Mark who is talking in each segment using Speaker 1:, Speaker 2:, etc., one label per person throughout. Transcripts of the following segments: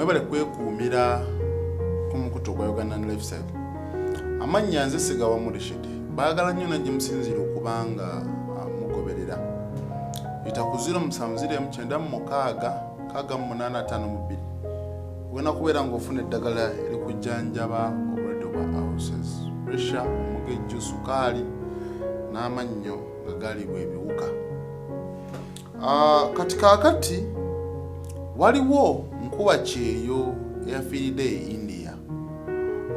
Speaker 1: Mwebale kwekuumira ku mukutu ogwa Ugandan Lifestyle. Amannya nze Segawa Murishid. Baagala nnyo najje musinziire okuba nga mugoberera. Yita ku 07 096 6852. Ogenda kubeera ng'ofuna eddagala erikujjanjaba obulwadde bwa ulcers, pressure, omugejjo, sukaali n'amannyo nga galiibwa ebiwuka. Kati kaakati waliwo nkuba kyeyo eyafiiridde e India.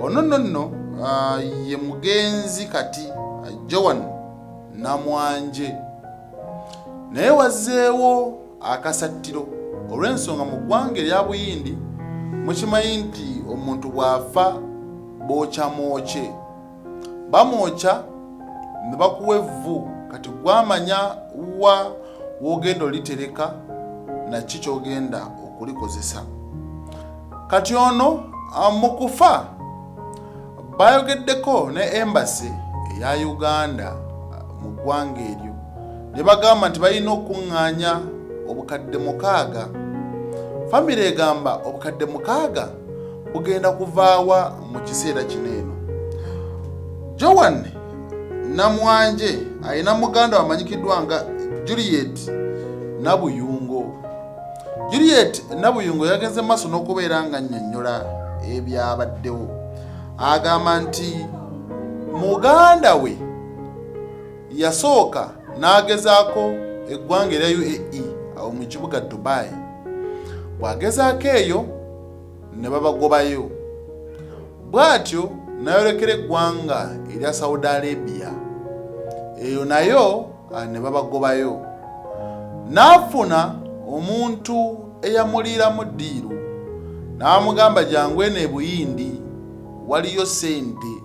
Speaker 1: Ono nno nno ye mugenzi kati Joan Namwanje, naye wazzeewo akasattiro olw'ensonga mu ggwanga erya Buyindi. Mukimanyi nti omuntu bw'afa bookya mwokye, bamwokya ne bakuwa evvu. Kati gwamanya wa wogenda olitereka naki kyogenda okulikozesa. Kati ono mu kufa bayogeddeko ne embassy eya Uganda mu ggwanga eryo ne bagamba nti balina okukuŋŋaanya obukadde 6. Famire egamba obukadde 6 bugenda kuvaawa mu kiseera kino eno? Joan Namwanje alina muganda wamanyikiddwa nga Juliet Nabuyungo. Juliet Nabuyungo yagenze maaso n'okubeera nga nnyonnyola ebyabaddewo. Agamba nti muganda we yasooka n'agezaako eggwanga erya UAE, awo mu kibuga Dubai. Bw'agezaako eyo ne babagobayo, bw'atyo n'ayolekera eggwanga erya Saudi Arabia, eyo nayo ne babagobayo. N'afuna omuntu eyamuliiramu ddiiru n'amugamba, "Jangu eno e Buyindi, waliyo ssente,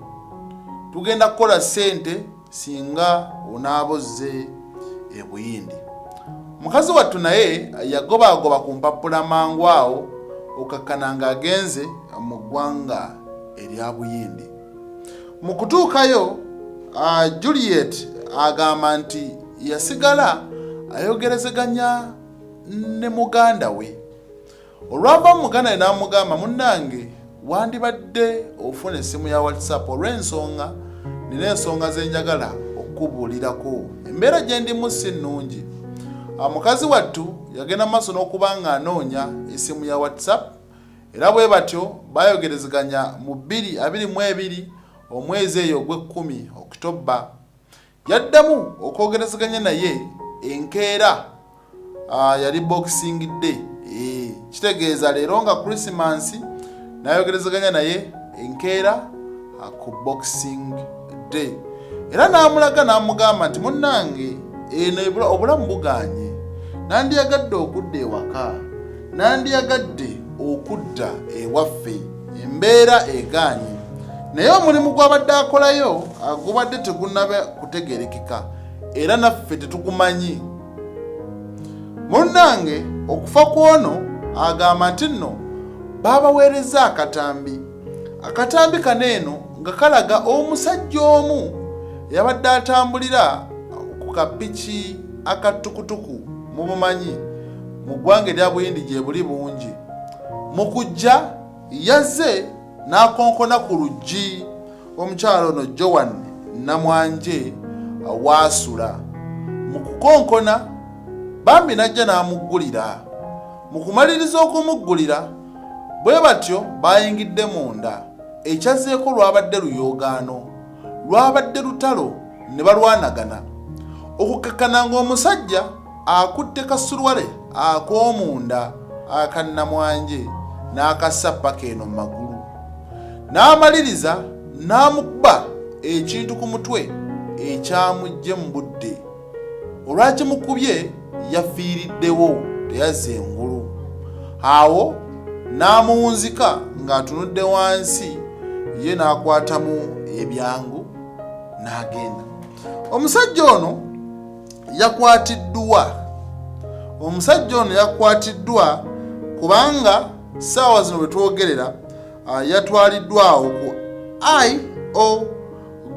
Speaker 1: tugenda kukola ssente singa onaaba ozze e Buyindi." Mukazi wattu naye yagobaagoba ku mpapula mangu awo okakkana ng'agenze mu ggwanga erya Buyindi. Mu kutuukayo, Juliet agamba nti yasigala ayogerezeganya ne muganda we. Olwava mu muganda we n'amugamba, "Munnange, wandibadde ofuna essimu ya WhatsApp olw'ensonga nina ensonga ze njagala okukubuulirako, embeera gye ndimu si nnungi." Mukazi wattu yagenda maaso n'okuba ng'anoonya essimu ya WhatsApp, era bwe batyo bayogerezeganya mu 2022, omwezi eyo ogw'ekkumi, Okitoba. Yaddamu okwogerezeganya naye enkeera, yali Boxing Day, kitegeeza leero nga Christmas. Nayogerezeganya naye enkeera ku Boxing Day, era n'amulaga n'amugamba nti, "Munnange, eno obulamu buganye, nandyagadde okudda ewaka, nandyagadde okudda ewaffe, embeera egaanye." Naye omulimu gw'abadde akolayo gubadde tegunnaba kutegerekeka era naffe tetugumanyi. Munnange, okufa kw'ono agamba nti nno baabaweereza akatambi. Akatambi kano eno nga kalaga omusajja omu yabadde atambulira ku kapiki akatukutuku, mubumanyi mu ggwanga erya Buyindi gye buli bungi. Mu kujja yazze n'akonkona ku luggi omukyalo ono Joan Namwanje waasula. Mu kukonkona bambi n'ajja n'amuggulira. Mu kumaliriza okumuggulira, bwe batyo bayingidde munda. Ekyazzeeko lwabadde luyoogaano, lwabadde lutalo ne balwanagana, okukakkana ng'omusajja akutte kasulwale ak'omunda akannamwanje n'akassa paka eno mu magulu, n'amaliriza n'amukuba ekintu ku mutwe ekyamugje mu budde. Olwakimukubye yafiiriddewo, teyazza engulu awo, n'amuwunzika ng'atunudde wansi, ye n'akwatamu ebyangu n'agenda. Omusajja ono yakwatiddwa. Omusajja ono yakwatiddwa kubanga saawa zino bwe twogerera yatwaliddwawo ku IO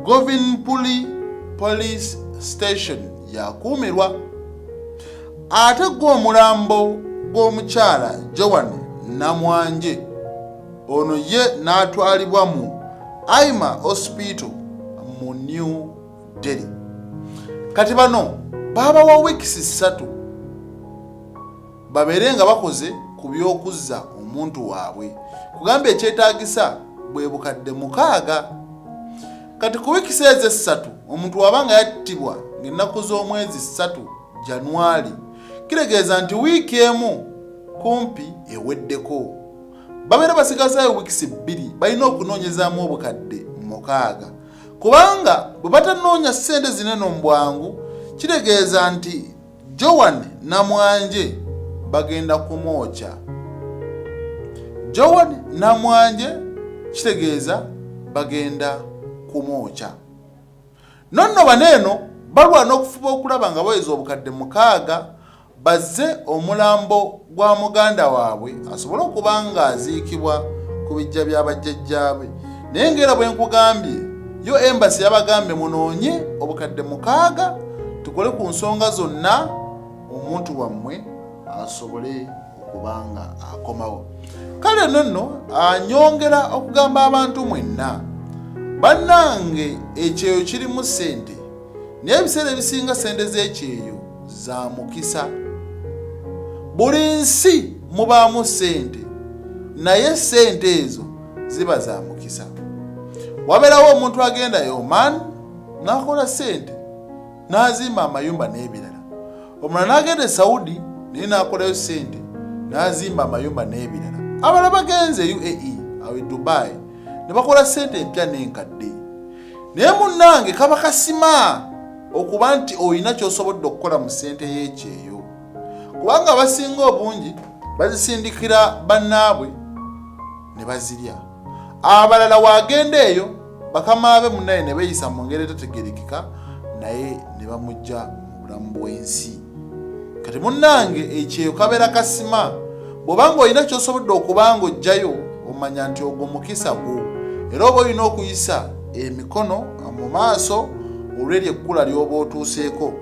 Speaker 1: Govindpuri Police Station, yakuumirwa. Ate gwe omulambo gw'omukyala Joan Namwanje ono ye n'atwalibwa mu Aima Hospital mu New Delhi. Kati bano baabawa wiikisi 3 babeere nga bakoze ku by'okuzza omuntu waabwe, kugambye ekyetaagisa bwe bukadde 6. Kati ku wiikisi ezo 3 omuntu waba nga yattibwa ng'ennaku z'omwezi 3 Januari, kitegeeza nti wiiki emu kumpi eweddeko. Babeera basigazaayo wiikisi 2, balina okunoonyezaamu obukadde 6, kubanga bwe batanoonya ssente zinene mu bwangu kitegeeza nti Joan Namwanje bagenda kumwokya. Joan Namwanje kitegeeza bagenda kumwokya. Nonno bano eno balwana okufuba okulaba nga baweza obukadde 6 bazze omulambo gwa muganda waabwe asobole okuba nga aziikibwa ku bijja bya bajjajjaabe. Naye ng'era bwe nkugambye, yo embassy yabagambye munoonye obukadde 6 tukole ku nsonga zonna omuntu wammwe asobole okuba nga akomawo. Kale nonno anyongera okugamba abantu mwenna, bannange ekyeyo kirimu ssente, naye ebiseera ebisinga ssente z'ekyeyo za mukisa. Buli nsi mubaamu ssente, naye ssente ezo ziba za mukisa. Wabeerawo omuntu agenda e Oman n'akola ssente n'azimba amayumba n'ebirala, omulala n'agenda e Saudi naye n'akolayo ssente n'azimba amayumba n'ebirala, abalala bagenze e UAE awo e Dubai ne bakola ssente empya n'enkadde. Naye munnange kaba kasima okuba nti olina ky'osobodde okukola mu ssente y'ekyeyo, kubanga abasinga obungi bazisindikira bannaabwe ne bazirya, abalala wagenda eyo bakama be munnaye ne beeyisa mu ngeri etategerekeka naye ne bamujja mu bulamu bw'ensi. Kati munnange ekyeyo kabeera kasima, bw'oba ng'olina ky'osobodde okuba ng'ojjayo omanya nti ogwo mukisa gwo, era oba olina okuyisa emikono mu maaso olw'eryo ekkula ly'oba otuuseeko.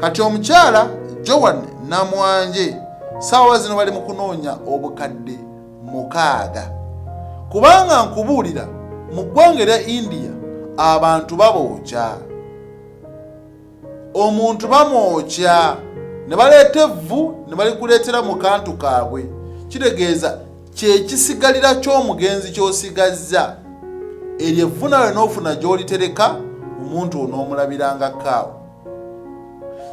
Speaker 1: Kati omukyala Joan Namwanje saawa zino bali mu kunoonya obukadde 6, kubanga nkubuulira mu ggwanga erya India abantu babookya omuntu, bamwokya ne baleeta evvu ne balikuleetera mu kantu kaabwe, kitegeeza kyekisigalira ky'omugenzi ky'osigazza. Eryo evvu nawe n'ofuna gy'olitereka omuntu onoomulabirangako awo.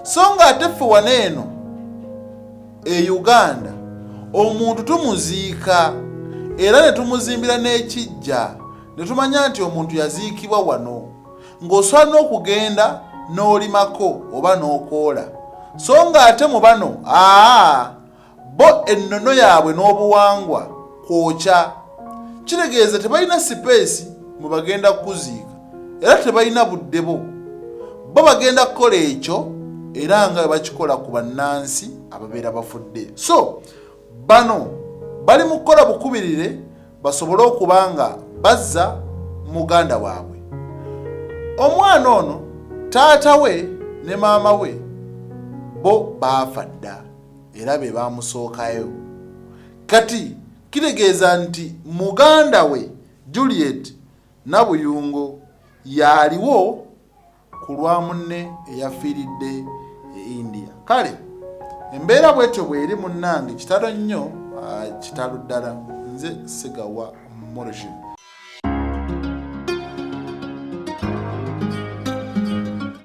Speaker 1: So nga ate ffe wano eno e Uganda omuntu tumuziika era ne tumuzimbira n'ekijja ne tumanya nti omuntu yaziikibwa wano, ng'osobola n'okugenda n'olimako oba n'okoola. So nga ate mu bano bo ennono yaabwe n'obuwangwa kwokya, kitegeeza tebalina sipeesi mwe bagenda kukuziika era tebalina budde bo bo bagenda kukola ekyo era nga bwe bakikola ku bannansi ababeera bafudde. So bano bali mu kukola bukubirire basobole okuba nga bazza muganda waabwe. Omwana ono taata we ne maama we bo baafa dda era be baamusookayo. Kati kitegeeza nti muganda we Juliet Nabuyungo y'aliwo ku lwa munne eyafiiridde e India. Kale embeera bwetyo bweri munnange, kitalo nnyo, kitalo ddala. Nze Ssegawa Murshid.